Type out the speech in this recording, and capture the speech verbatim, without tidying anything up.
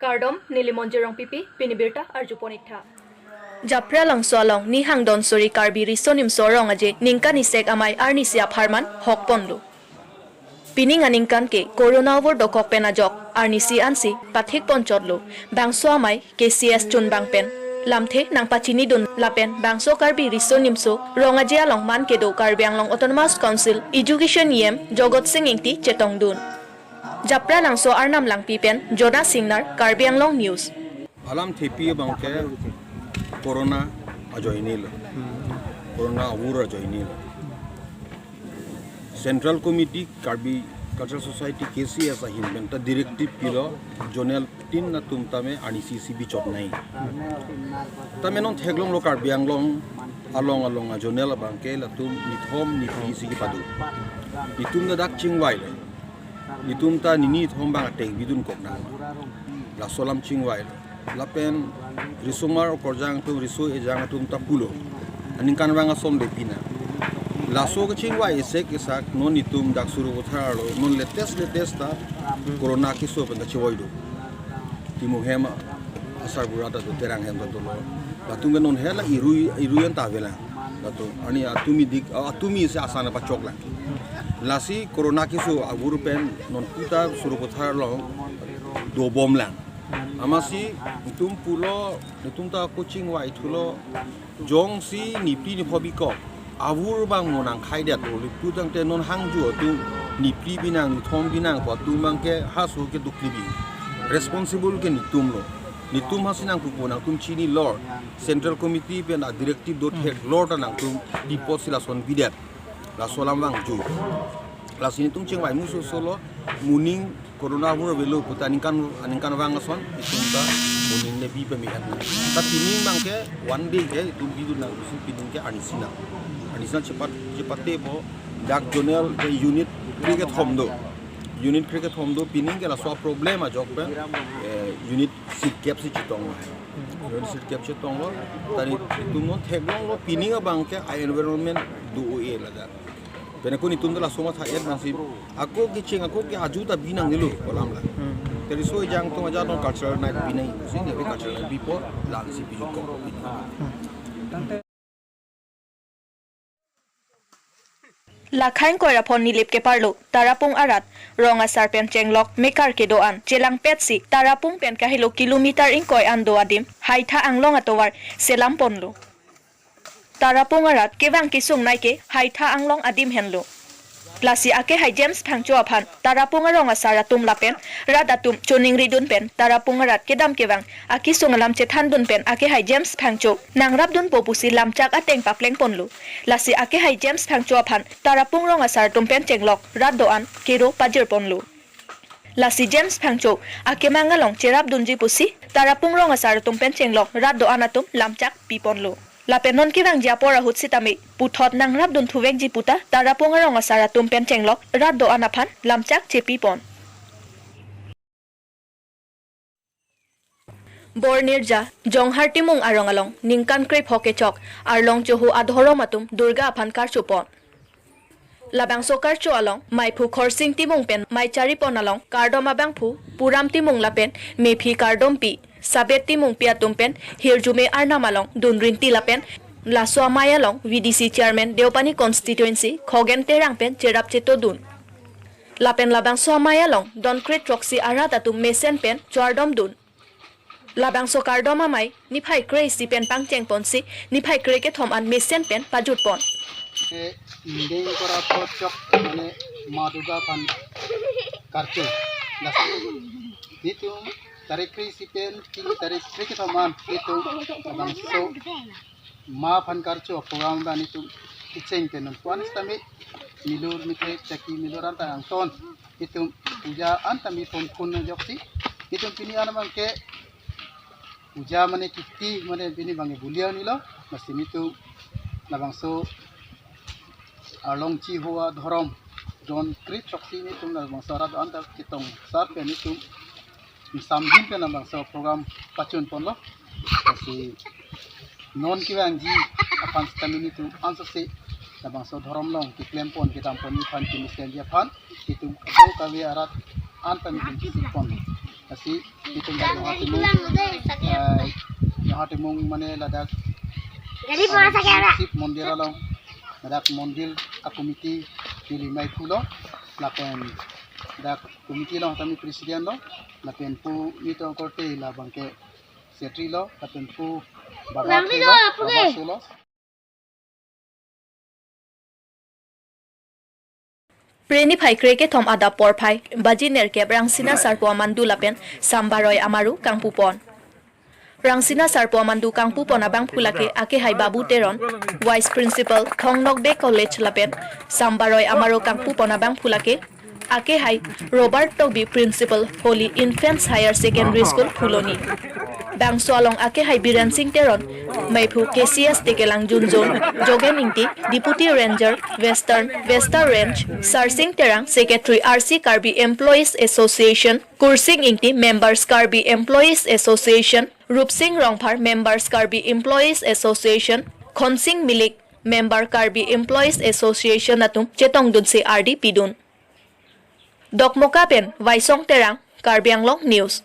Kardom, neli Monjir Rongpipi, pini birta arjupon iktha. Japralangso along Nihang Donsuri Karbi Riso Nimso Rong Aje ningkan isek amei arnisi apharman hokponlo. Pining aningkan ke Corona avur dokok pen ajok arnisi ansi pathikponchotlo. Bangso amei K C S chunbang pen lamthe nangpachinidun lapen bangso Karbi Riso Nimso Rong Aje along man kedo Karbi Anglong Autonomous Council Education E M Jogot Sing Ingti chetongdun. Japralangso Arnam Langpi pen Jona Singnar, Karbi Anglong News. Alamthepi abangke Corona ajoinelo. Corona avur ajoinelo. Central Committee Karbi Cultural Society, K C S ahin pen ta directive pilo, zonal tin atum tame arnisi bichot nai. Tame non theklonglo, Karbi Anglong along along a zonal abangke latum nithom niphi si kepado. Itum ta dak chingvailo. Itum ta nini thom abang atek bidun kok nang. Laso alam chingvailo. Lapen risomar okorjang atum, riso ejang atum ta pulo, aningkanvang ason le pina. Laso kechingvai isek isak non itum dak Sarupathar lo, non latest latest ta Corona keso pen ta chevoi do. Timung hem asarbura ta do, Terang hem ta dolo. Latum ke non hela irui irui an ta avelang. Latum ani atumi dik, atumi si asan pachoklang. Lasi Corona keso avur pen non puta Sarupathar along dobomlang. Amatsi itum pulo, itum ta ako chingvai thulo, jongsi nipli nipho bikok avur abang mo nangkhaidet lo, lapu tangte non hangjo atum nipli binang, nithom binang pu atum abangke haso ke dukli bi. Responsible ke nitumlo. Nitum hasi nangpupo, nangtum chinilor. Central Committee pen a directive do theklor ta nangtum dipot si lason bidet. Laso alam vangju. Lasi nitum chingvai muso solo, moning Corona avur avelo puta aningkan, aningkanvang ason itum ta moning le bi pemi at. Ta pining abangke one day ke itum bidun nang, si pining ke arnisi nang. Arnisi nang chepat, chepate po dak zonal ke unit kre kethom do. Unit kre kethom do, pining ke laso problem ajok pen, eh, unit sirkep si chetong. Unit sirkep chetonglo, tari itum non theklonglo, pining abangke a environment do-o-e ladak. Pen ako nitum ta laso matha-et nangsi. Ako kecheng, ako ke aju ta binangnelo pu alam la. Hmm. Te riso ejang atum ajat non cultural night binai. Si ne cultural night bipo, la-ansi bijut kok. Hmm. Lakhang koiraphon nilip keparlo, Tarapung arat, rong asar pen chenglok mekar kedo-an chelangpetsi Tarapung pen kahelo kilometer ingkoi an do adim Haitha Anglong atovar selamponlo. Tarapung arat kevang kesung nai ke Haitha Anglong adim henlo. Lasi akehai James Phangcho aphan Tarapung arong asar atum lapen rat atum choningridun pen Tarapung arat kedam kevang akesung alam chethandun pen akehai James Phangcho nangrapdunpo pusi lamchak ateng paplengponlo. Lasi akehai James Phangcho aphan Tarapung rong asar atum pen chenglok rat do-an kero pajirponlo. Lasi James Phangcho akemang along cherapdunji pusi Tarapung rong asar atum pen chenglok rat do-an atum lamchak piponlo. Lapen non kevangji apor ahut sitame puthot nangrapdun thuvekji puta Tarapung arong asar atum pen chenglok rat do-an aphan lamchak chepipon. Bornirja, Jonghar Timung arong along ningkan krepho kechok Arlong Chohu adhorom atum Durga aphan karchopon. Labangso karcho along maiphu Khorsing Timung pen mei charipon along kardom abangphu Puram Timung lapen mephi kardompi Sabet Timungpi atum pen hirjume Arnam along dunrinti lapen laso amei along V D C chairman Deopani constituency Khogen Terang pen cherap chetodun. Lapen labangso amei along donkre throksi arat atum mesen pen chordomdun. Labangso kardom amei niphai kre-isi pen pangchengponsi niphai kre kethom an mesen pen pajutpon. Eh, indeng kora pochok mane Ma Durga aphan karcho. Das. Nitum tarik kre-isi pen, kini tarik kre kethom an nitum labangso ma aphan karcho program abang nitum kecheng pen non puan sitame milur mithek chaki milur anta angton nitum puja anta mi pon pon ajoksi nitum pini anam abangke puja mane kiti mane pini abangke bulia nilo, masi nitum labangso Arlong Chohu adhorom donkre throksi nitum labangso arat anta ketong sar pen nitum samjin pen labangso program pachunponlo. Lasi non kevangji aphan sitame nitum ansose labangso dhorom along keklempon kedamponji aphan kemesenji aphan nitum kado kave arat anta nitum sikponlo. Lasi itum dak Nonghar Timung, ah, Nonghar Timung mane ladak, Gari ah, pora sakya ra. Shiv Mondir along, ladak mondir a committee neli mai pulo, lapen dak committee along tami president lo, lapen pu nitong korte labangke secretary lo, lapen pu baba Bang ke lo, Bido, apu baba ke. Sulo. Preni phai krekethom adap porphai baji nerkep Rangsina Sarpo Amandu lapen Sambaroi Amaru kangpupon. Rangsina Sarpo Amandu kangpupon abangphu lake akehai Babu Teron, Vice Principal, Thong Nokbe College lapen Sambaroi Amaru kangpupon abangphu lake akehai Robert Tokbi, Principal, Holy Infants Higher Secondary School, Phuloni. Bangso along akehai Biren Sing Teron, meiphu K C S Tekelangjun Zone, Jogen Ingti, Deputy Ranger, Western, Western Range, Sarsing Terang, Secretary R C Karbi Employees Association, Kursing Ingti, Members Karbi Employees Association, Rupsing Rongphar, Members Karbi Employees Association, Khonsing Milik, Member Karbi Employees Association atum chetongdunsi ardi pidun. Dokmoka pen Vaisong Terang, Karbi Anglong News.